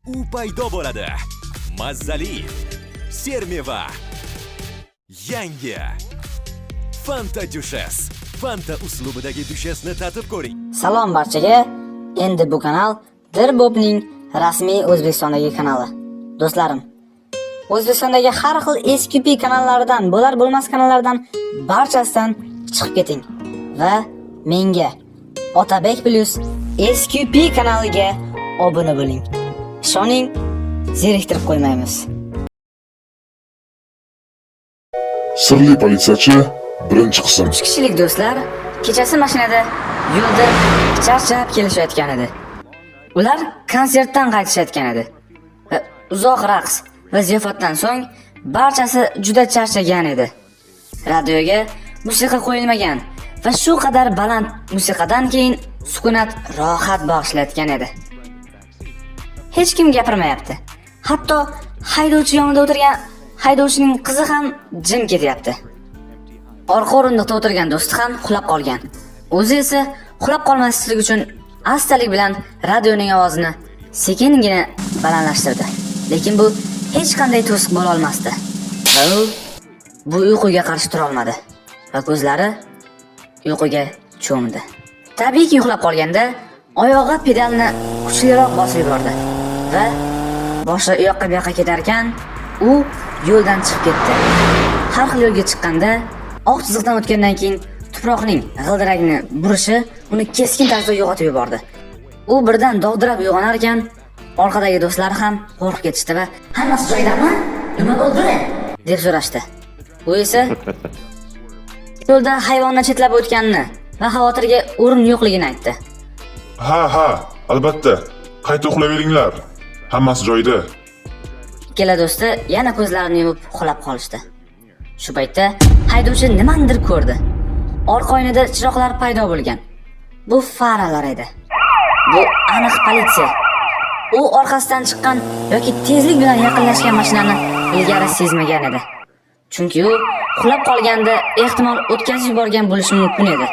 U paydo bo'ladi. Mazzali sermeva yangi Fanta Dushes. Fanta uslubidagi dushesni tatib ko'ring. Salom barchaga. Endi bu kanal Dirbobning rasmiy O'zbekistondagi kanali. Do'stlarim, O'zbekistondagi har xil SQP kanallaridan, bo'lar bo'lmas kanallardan barchasidan chiqib keting va menga, Otabek Plus SQP kanaliga obuna bo'ling. Ishoning, zeriktirib qo'ymaymiz. Sirli politsiyachi, birinchi qism. 3 kishilik do'stlar kechasi mashinada yo'lda charchab kelishayotgan edi. Ular konsertdan qaytishayotgan edi. Va uzoq raqs va ziyofatdan so'ng barchasi juda charchagan edi. Radioga musiqa qo'yilmagan va shu qadar baland musiqadan keyin sukunat rohat bag'ishlayotgan edi. Hech kim gapirmayapti. Hatto haydovchi yonida o'tirgan haydovchining qizi ham jim ketyapti. Orqa o'rindiqda o'tirgan do'sti ham uxlab qolgan. O'zi esa uxlab qolmaslik uchun astalik bilan radioning ovozini sekingina balandlashtirdi. Lekin bu hech qanday to'siq bo'la olmasdi. Va u bu uyquga qarshi tura olmadi va ko'zlari uyquga cho'mdi. Tabiiyki, uxlab qolganda oyog'i pedalni kuchliroq bosib yubordi va boshi u yoqqa bu yoqqa ketarkan, u yo'ldan chiqib ketdi. Har xil yo'lga chiqqanda, oq chiziqdan o'tgandan keyin tuproqning g'ildiragini burishi uni keskin tarzda uyg'otib yubordi. U birdan dovdirab uyg'onar ekan, orqadagi do'stlari ham qo'rqib ketishdi va "Hammasi joyidami? Nima bo'ldi?" deb so'rashdi. U esa yo'lda hayvonni chetlab o'tganini va xavotirga o'rin yo'qligini aytdi. Ha, albatta. Qayta uxlayveringlar. Hammasi joyida. Ikkala do'sti yana ko'zlarini yumib uxlab qolishdi. Shu paytda haydovchi nimanidir ko'rdi. Orqa oynada chiroqlar paydo bo'lgan. Bu faralar edi. Bu aniq politsiya. U orqasidan chiqqan yoki tezlik bilan yaqinlashgan mashinani ilgari sezmagan edi. Chunki u uxlab qolganda ehtimol o'tkazib yuborgan bo'lishi mumkin edi.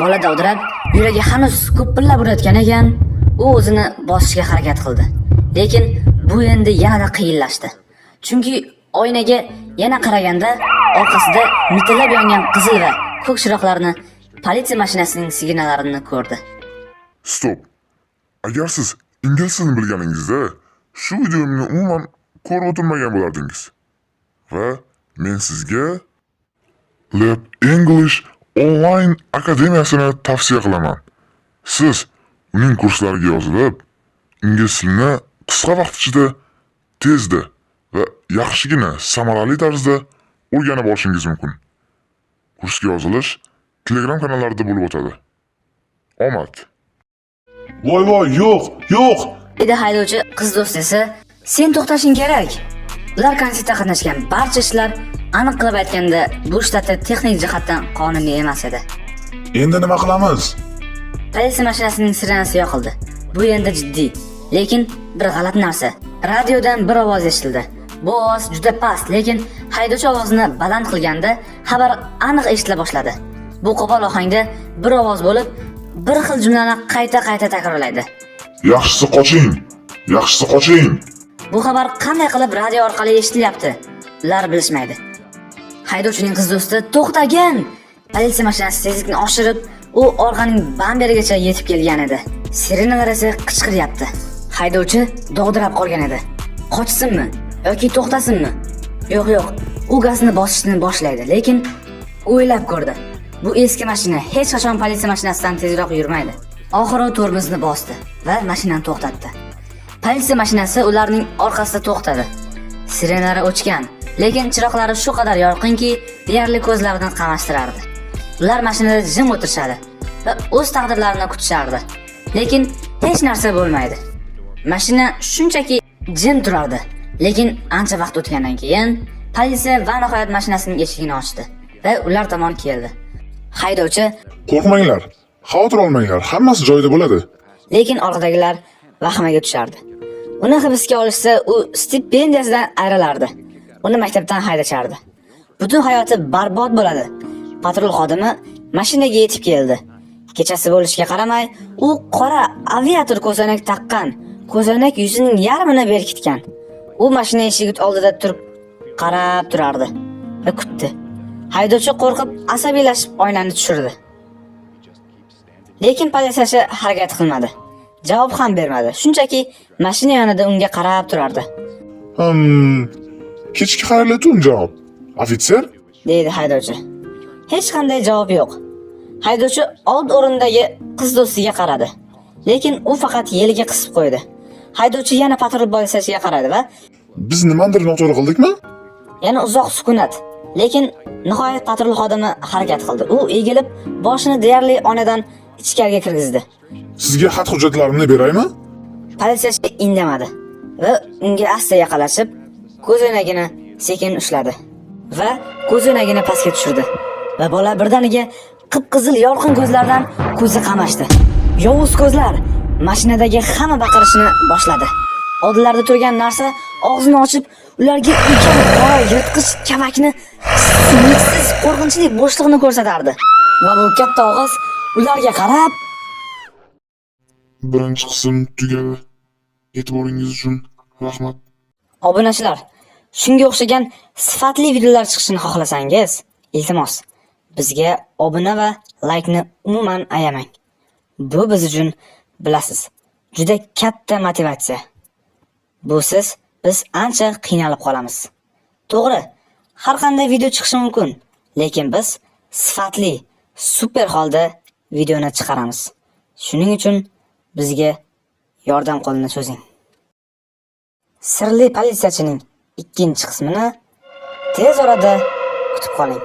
Bola dovdirab, yuragi hanuz ko'pillab urayotgan ekan, u o'zini bosishga harakat qildi. Lekin bu endi yanada qiyinlashdi. Chunki oynaga yana qaraganda orqasida mitillab yongan qizil va ko'k chiroqlarni, politsiya mashinasining signallarini ko'rdi. Stop. Agar siz ingliz tilini bilganingizda, shu videomni umuman ko'rib o'tirmagan bo'lardingiz. Va men sizga Lab English Online akademiyasini tavsiya qilaman. Siz uning kurslariga yozilib, ingliz tilini qisqa vaqt ichida tezda va yaxshigina samarali tarzda o'rganib olishingiz mumkin. Kursga yozilish Telegram kanallarida bo'lib o'tadi. Omad! Voy voy, yo'q, yo'q! Dedi haydovchi. Qiz do'st esa, "Sen to'xtashing kerak." Ular konsertda qatnashgan barcha ishlar, aniq qilib aytganda, bu shtatda texnik jihatdan qonuniy emas edi. Endi nima qilamiz? Politsiya mashinasining sirenasi yoqildi. Bu endi jiddiy, lekin bir g'alati narsa. Radiodan bir ovoz eshitildi. Bu ovoz juda past, lekin haydovchi ovozini baland qilganda xabar aniq eshitila boshladi. Bu qo'pol ohangda bir ovoz bo'lib, bir xil jumlani qayta-qayta takrorlaydi. Yaxshisi qoching. Yaxshisi qoching. Bu xabar qanday qilib radio orqali eshitilyapti? Ular bilishmaydi. Haydovchining qiz do'sti, "To'xtagin!" Politsiya mashinasi tezlikni oshirib, u orqaning bamberigacha yetib kelgan edi. Sirenalar esa qichqiryapti. Haydovchi dovdirab qolgan edi. Qochsinmi yoki to'xtasinmi? Yo'q, yo'q. U gazni bosishni boshlaydi, lekin o'ylab ko'rdi. Bu eski mashina hech qachon politsiya mashinasidan tezroq yurmaydi. Oxiri tormozni bosdi va mashinani to'xtatdi. Politsiya mashinasi ularning orqasida to'xtadi. Sirenalari o'chgan, lekin chiroqlari shu qadar yorqinki, deyarli ko'zlarini qamashtirardi. Ular mashinada jim o'tirishadi va o'z taqdirlarini kutishardi. Lekin hech narsa bo'lmaydi. Mashina shunchaki jim turardi. Lekin ancha vaqt o'tgandan keyin politsiya va nihoyat mashinasining eshigini ochdi va ular tomon keldi. Haydovchi Qo'rqmanglar. Xavotir olmanglar. Hammasi joyida bo'ladi. Lekin orqadagilar vahimaga tushardi. Uni hibsga olishsa, u stipendiyasidan ayrilardi. Uni maktabdan haydashardi. Butun hayoti barbod bo'ladi. Patrul xodimi mashinaga yetib keldi. Kechasi bo'lishiga qaramay, u qora aviator ko'zoynak taqqan. Ko'zoynak yuzining yarmini berkitgan. U mashina eshigi oldida turib qarab turardi va kutdi. Haydovchi qo'rqib, asabiylashib oynani tushirdi. Lekin politsiyachi harakat qilmadi. Javob ham bermadi. Shunchaki mashina yonida unga qarab turardi. Kechki xayrli tun, janob. Ofitser? Deydi haydovchi. Hech qanday javob yo'q. Haydovchi old o'rindagi qiz do'stiga qaradi. Lekin u faqat yelka qisib qo'ydi. Haydovchi yana patrul politsiyachiga qaradi va Biz nimanidir noto'g'ri qildikmi? Yana uzoq sukunat. Lekin nihoyat patrul xodimi harakat qildi. U egilib, boshini deyarli oynadan ichkariga kirgizdi. Sizga xat hujjatlarimni beraymi? Politsiyachi indamadi va unga asta yaqinlashib, ko'zoynagini sekin ushladi va ko'zoynagini pastga tushirdi. Va bola birdaniga qip-qizil yorqin ko'zlardan ko'zi qamashdi. Yovuz ko'zlar mashinadagi hamma baqirishini boshladi. Oldinlarida turgan narsa og'zini ochib, ularga ulkan qora yirtqich kavakni, sumiksiz qo'rqinchli bo'shliqni ko'rsatardi. Va bu katta og'iz ularga qarab Birinchi qism tugadi. E'tiboringiz uchun rahmat. Obunachilar, shunga o'xshagan sifatli videolar chiqishini xohlasangiz, iltimos, bizga obuna va laykni umuman ayamang. Bu biz uchun, bilasiz, juda katta motivatsiya. Busiz biz ancha qiynalib qolamiz. To'g'ri, har qanday video chiqishi mumkin, lekin biz sifatli, super holda videoni chiqaramiz. Shuning uchun bizga yordam qo'lini cho'zing. Sirli politsiyachining ikkinchi qismini tez orada kutib qoling.